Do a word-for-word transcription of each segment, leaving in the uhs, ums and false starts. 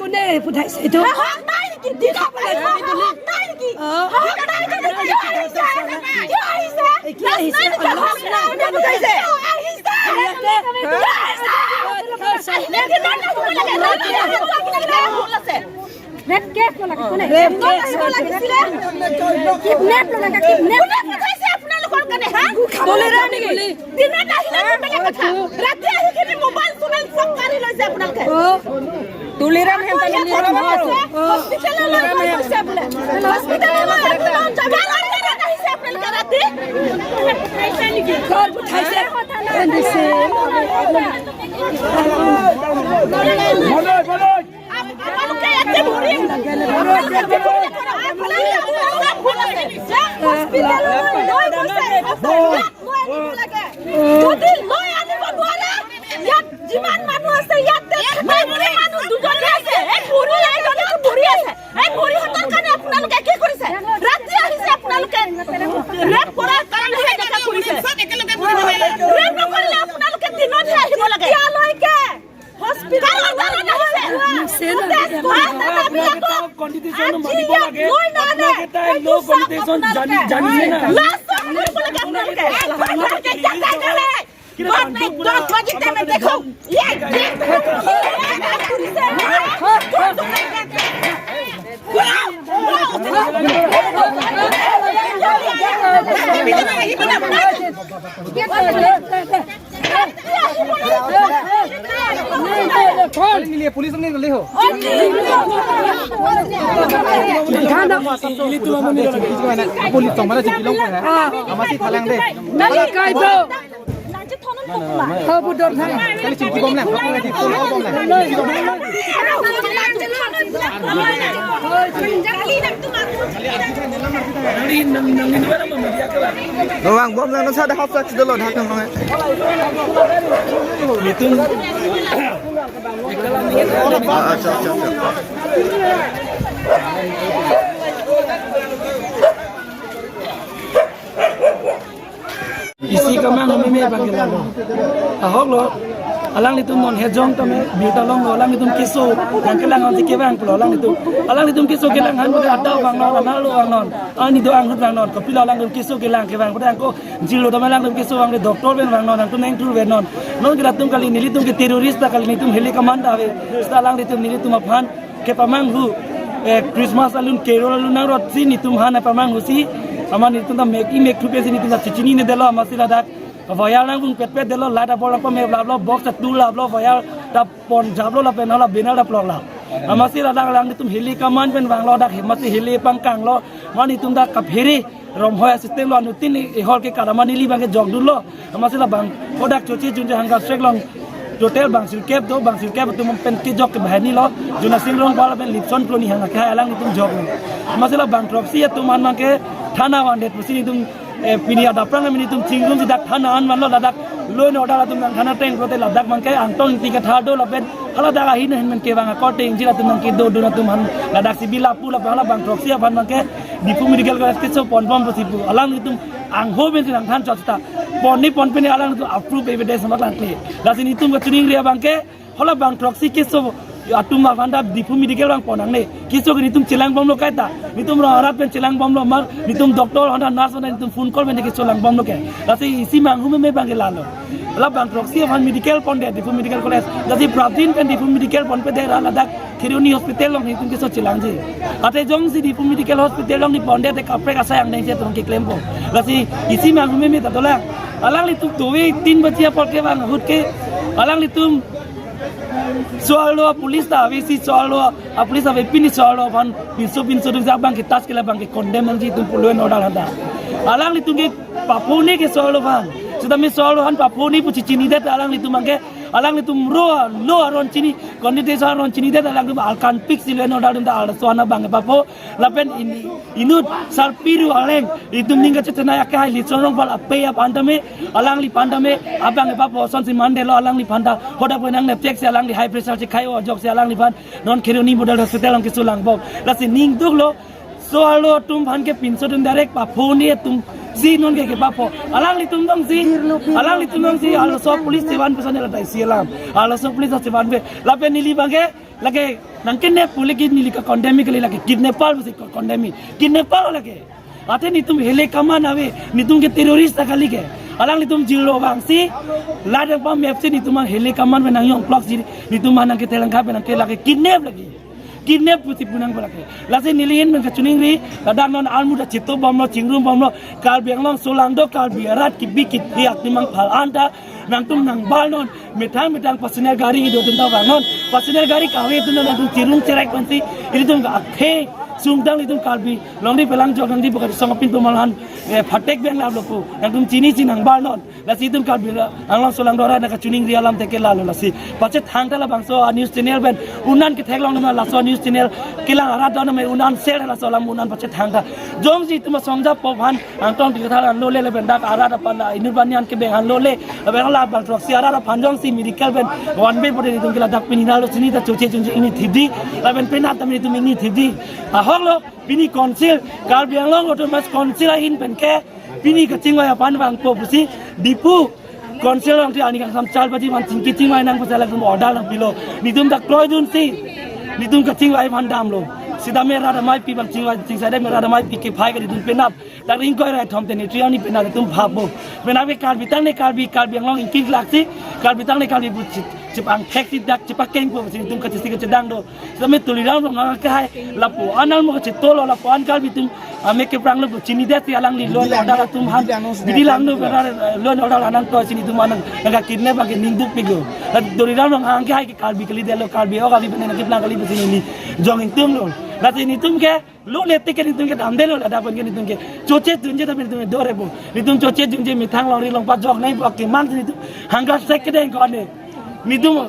কোনে পঠাইছে এইটো? হক নাই নেকি? দিনত আহিব, হক নাই নেকি? অ। হক নাই নেকি? কিয় আহিছে? কিয় আহিছে? এই কিয় আহিছে? লাজ নাই নেকি? আপোনালোকে কিয় আহিছে? ইয়াতে কিয় আহিছে? আহিলে দিনত আহিব লাগে, ৰাতি আহিব লাগে, ভুল আছে। ৰেপ কেছ লগাইছে, কোনে? ৰেপ কেছ লগাইছে। কিডনেপ লগাইছে, কিডনেপ। কোনে পঠাইছে আপোনালোকৰ কাৰণে, হা? তুলিৰাম নেকি? দিনত আহিলে বেলেগ কথা। ৰাতি আহি কিনে মোবাইল চোবাইল চব কাঢ়ি লৈছে আপোনালোকে। অ। তুলিৰাম হেমপালে তুলিৰাম ঘৰ আছে। অ। হস্পিটেললৈ লৈ গৈছে বোলে। হস্পিটেললৈ লৈ গৈছে। কাৰ ঘৰত আহিছে আপোনালোকে ৰাতি? ঘৰ পঠাইছে। মনোজ, মনোজ। আপোনালোকে ইয়াতে ভৰি, আপোনালোকে ইয়াতে ভৰি, আপোনালোকে হস্পিটেললৈ লৈ গৈছে। মই আনিব লাগে। যদি লৈ আনিব নোৱাৰে, ইয়াত যিমান মানুহ আছে, ইয়াতে মানুহ দুজনী আছে। এই ভৰি, এই দুজনী ভৰি আছে। এই ভৰিহঁতৰ কাৰণে আপোনালোকে কি কৰিছে? ৰাতি আহিছে আপোনালোকে। ৰেপ কৰাৰ কাৰণেহে এনেকুৱা কৰিছে। ৰেপ নকৰিলে আপোনালোকে দিনতহে আহিব লাগে। এতিয়ালৈকে হস্পিটেলত আহিছে। আপোনালোকে তাৰ কণ্ডিশ্যন মানিব লাগে। আপোনালোকে তাই ল' কণ্ডিশ্যন জানি, জানিছে না? লাজ কৰিব লাগে আপোনালোকে। আপোনালোকে কিয় জানে? বাদ মে দহ বাজি টাইমে দেখো। ইয়ে, ইয়ে। Police, police. Bang, bom lang, nasa ada half flask dulu, dah kan, Bang. Ah, ah, siap, siap, siap. Isi kemang kami me bang kelalo. Ahok lo, alanglitum non hejong tame, birta longlo, alanglitum keso, yang kelang ansi kevang pulo, alanglitum. Alanglitum keso kelang han pada ada vangnon, analo vangnon, ani do anghut vangnon, kopilo alanglitum keso kelang kevang pada angko jilo tame alanglitum keso vangde doctor pen vangnon, angtum neng tur venon. Non ke latum kali nelitum ke terrorist ta kali nelitum heli command ave, seta alanglitum nelitum aphan kepamanghu, eh, Christmas alun, Carol alun nangrotsi netum han pamanghusi, amat netum ta mek-i mekthu pensi netum ta chichinine detlo, amatsi ladak wire nangvung petpet detlo, light abol nangpame laplo, box ta tu laplo, wire ta pon japlo lapen hala banner ta plok lap. Amatsi ladak alanglitum heli command pen vanglo, dak amatsi heli pangkanglo, amat netum ta kaphere romhoi asystem lo, anuttin i hall ke kadamani li bang ke jokdunlo. Amatsi labang kodak choche junje hunger strike along total bang sirkep do, bang sirkep atum pen kejok ke bahani lo, Juna Sing Rongphar pen Lipson Kro ni hang ke alanglitum joklo. Amatsi labang throksi atum an bang ke thana vandet pusi netum Eh, pini adap prang nelitum chingrum si dak thana an vanlo, ladak law and order atum nangthan ateng pulote ladak abangke Angtong Ingti Kathar do lapen haladak ahin ahin pen kevang akorte ingjir atum nangkedodun atum aphan ladak si bilapu lapen hala bang throksi aphan abangke Diphu Medical College keso ponbom pusi pu. Alanglitum angho pensi nangthan chot seta. Pon ni pon pen alanglitum approve evidence mat lang kle. Lasi nelitum kachiningri abangke hala bang throksi keso atum aphan ta Diphu Medical abang pon nangne. Keso ke nelitum chelangbomlo kaita. Nelitum rong arat pen chelangbomlo, mar nelitum doctor aphan ta, nurse aphan ta nelitum phone call pen keso langbomlo ke. Lasi isi manghu meme abangke lalo. Hala bang throksi aphan medical pondet Diphu Medical College. Lasi prapjin pen Diphu Medical ponpedet ra ladak Kheroni Hospital along nelitum keso chelangji. Athe jongsi Diphu Medical Hospital along neli pondet te kaprek asai angdeng si atum keklempo. Lasi isi manghu meme ta dolang. Alanglitum dove tin baji apor kevang ahut ke alanglitum so-arlo police ta ave si, so-arlo police ave, pini so-arlo aphan pinso pinso atum si abangke tas ke la abangke condemn nangji itum pu law and order handa. Alanglitum ke papo ne ke so-arlo aphan. Seta me so-arlo aphan papo ne pu chinidet alanglitum abangke, alanglitum ro law aron chini, constitution aron chinidet alanglitum alkan pik si law and order atum ta arlaso ana abangke papo. Lapen ini inut sarpiru aleng itum ning kachetena akehai Litsong Rongphar apei aphan tame, alangliphan tame abangke papo, asonsi mandetlo alangliphan ta. Hadak pen nangnepchek si alangli high pressure si khai o ajoksi alangliphan non Kheroni Model Hospital along keso langbom. Lasi ning duklo, so-arlo atum aphan ke pinso atum direct papo ne atum si non ke kepapo. Alanglitum dong si, alanglitum dong si, arlaso police chevan peson la tai si alam. Arlaso police chevanpe. Lapen neli abangke lake nangkidnap pu lake neli kacondemn kali, lake kidnapper pusi condemn. Kidnapper lake. Athe nelitum hele kaman ave, nelitum ke terrorist ta kali ke. Alanglitum jilo vangsi, ladak pamep si nelitum abang hele kaman pen nangjongklok si, nelitum abang nangketelang kha pen nangke lake kidnap lake. Kidnap pusi pu nangpo lake. Lasi neli ahin pen kachiningri, ladak non armu ta chitobomlo, chingrumbomlo, Karbi Anglong aso lang do Karbi arat kibi kithe atum abang phal an ta, nangtum nangbar non, methang methang passenger gari kedo atum ta vang non, passenger gari kave atum ta nangtum chirum cherek pensi, ilitum ke akhei sungdang ilitum Karbi longri pelang jok nangdi buka song apin tumal han, eh, phatek beng laplo pu, nangtum chinisi nangbar non. Lasi itum Karbi Anglong aso lang do arat nangkachiningri alam te ke lalo lasi. Pachethang ta labangso a news channel pen unan ketheklong nama laso news channel kelang arat do nama unan share laso alam unan pachethang ta. Jongsi itum asong japo aphan Angtong Ingti Kathar an lole lapen dak arat aphan la inut banyan kebeng an lole. Lapen la bang throksi arat aphan jongsi medical pen vanve pute itum ke ladak pini nalo chini ta choche chunche ingni thipdi. Lapen penap tame itum ingni thipdi. Ahoklo pini council, Karbi Anglong Autonomous Council ahin pen ke pini kachingvai aphan vangpo pusi Diphu Council along ti ani kangsam char baji aphan chingki chingvai nang pusi latum order nangpilo. Nelitum ta kroidunsi nelitum kachingvai aphan damlo. Seta me rat amei pi bang chingvai, chingsaide me rat amei pi kephai ke nelitum penap. Dak ingkoi ra kethom te neli triang ni penap nelitum phappo. Penap ke Karbi tang ne Karbi, Karbi Anglong ingkik laksi, Karbi tang ne Karbi pu chip, chipangthek si dak chipakengpo pusi nelitum kachisi kachedang do. Seta me Tuliram Ronghang akehai lapu an almo kachetolo, lapu an Karbi atum amek kepranglo pu chinidet si alangli law and order atum aphan bidi langno, law and order anang to chini atum anang nangkakidnap abangke ning dukpiklo. La Tuliram Ronghang akehai ke Karbi kalidetlo, Karbi ok avi pen nangkeplang kali pu chini ni jong ingtunglo. Lasi nelitum ke lole te ke nelitum ke damdetlo, ladak pen ke nelitum ke choche chunche ta nelitum ke dorepo. Nelitum choche chunche methang longri longpat jok nangpo, keman si nelitum hangka sek kedeng ko-an ne. Nelitum,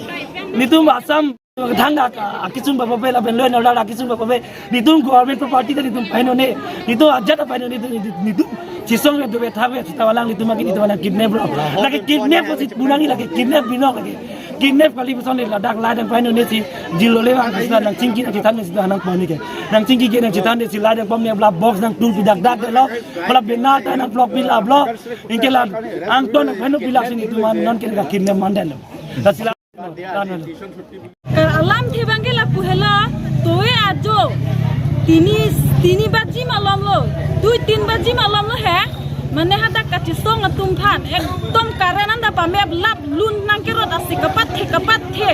nelitum Assam thang dak akisung papope lapen law and order akisung papope. Nelitum government property ta nelitum painone. Nelitum ajat painone, nelitum, nelitum chisong pen dove thave seta alanglitum abangke nelitum abang kidnaplo. Lake kidnap pusi pu nangji, lake kidnap binong lake. Kidnap kali puson ne ladak ladak painone si jilo le vang seta nangchingki nangchethan seta nangpon ke. Nangchingki ke nangchethan si ladak pamep la box nangtulpi dakdak lo. Hala banner ta nangplokpi laplo. Anke la Angtong nangpainoppi lasi nelitum an non ke nangkakidnap mandetlo. Lasi la Kar alamthe abangke lapu helo, towe ajo tini, tini baji malomlo, dui tin baji malomlo he, mane hadak kachesong atum aphan ekdom current anta pamep, lap lun nangkerot asi kapathe kapathe,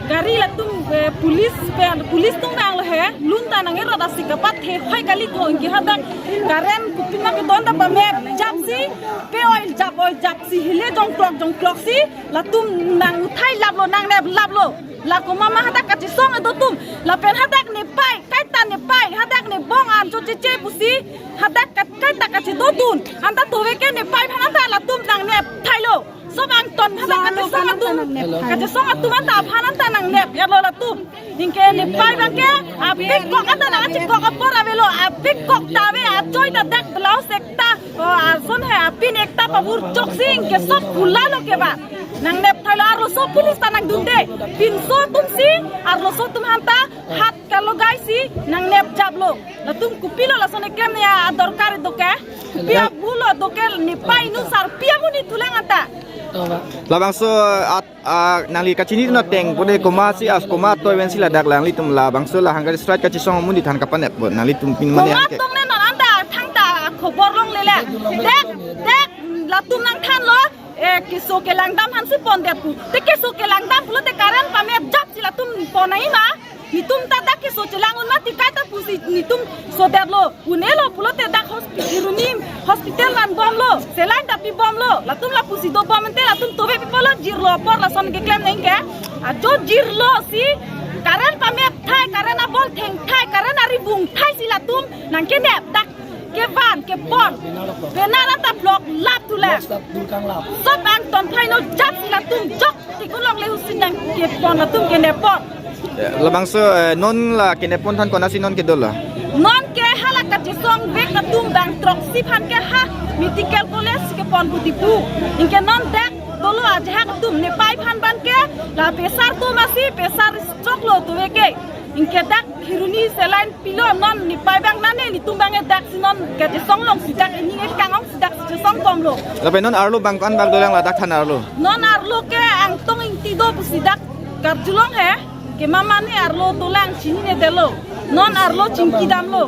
gari latum, eh, police pen, police atum vanglo he, lun ta nangkerot asi kapathe, hoi kali ko anke hadak current kopima kedon ta pamep, japsi, pe-oi jap oi japsi, hile jongklok jongkloksi, latum nang uthai laplo, nangnep laplo. La komat ma hadak kachesong atum. Lapen hadak nepei, kaita nepei, hadak nebong an chocheche pusi. Hadak kat-, kaita kachedodun. Anta towe ke nepei aphan anta latum nangnep thailo. Sob Angtong hadak kachesong atum. Kachesong atum anta aphan anta nangnep. Elo latum. Anke nepei abangke apik kok anta nangchekok apor avelo. Apik Kok ta ave, achoi ta dak blouse ekta, o, ason he, apin ekta pavur chok si ke sop khula lo ke ba. Nangnep thailo, arloso police ta nangdunde. Pinso atum si, arloso atum aphan ta hat kalogai si nangnep japlo. Latum kopilo lason eklem ya adorkar do ke. Pi abu lo do ke, nepei nu sarpi amonit thulang anta. Labangso at, ah, nangli kachini ateng pute komat si, as komat toiven si ladak nanglitum labangso la hunger strike kachesong amonit aphan kapanep bo nanglitum pin mane Komat ke. Tong ne non anta thangta khobor longle le. Dek, dek, latum nangthanlo, eh, keso kelang dam aphan si pondet pu. Te keso kelang dam pulote current pamep jap si latum pon nangji ma. Netum ta dak keso chelang un ma, tikai ta pusi netum sodetlo. Un'elo pulote dak hospital, Kheroni hospital vanbomlo. Saline ta pibomlo. Latum lapusi dobom ante latum tove pipolo, jirlo apor lason keklem nang ke. Ajo jirlo si current pamep thai, current abol theng thai, current ari bung thai si latum nangkenep dak kevan kepon. Banner anta block lap thulang. Sop angton phai no jap si latum jok tikun longle husin nangkepon, latum kenepon. Ya, labangso, eh, non la kenepon than konatsi non kedolo? Non ke hala kachesong vek atum bang throksi aphan ke ha medical college kepon pu tipu. Anke non dak dolo ajahak atum nepei aphan abang ke la pressure atum asi, pressure stroke lo tuve ke. Anke dak Kheroni saline pilo, non nepei abang nane netum abang ke dak si non kachesong long si dak ening ekang ong si dak si chesong bomlo. Lapen non arlo bang ko-an bak dolang ladak than arlo? Non arlo ke Angtong Ingti do pusi dak karjulong he. Ke mama ne arlo dolang chininedetlo. Non arlo chingki damlo.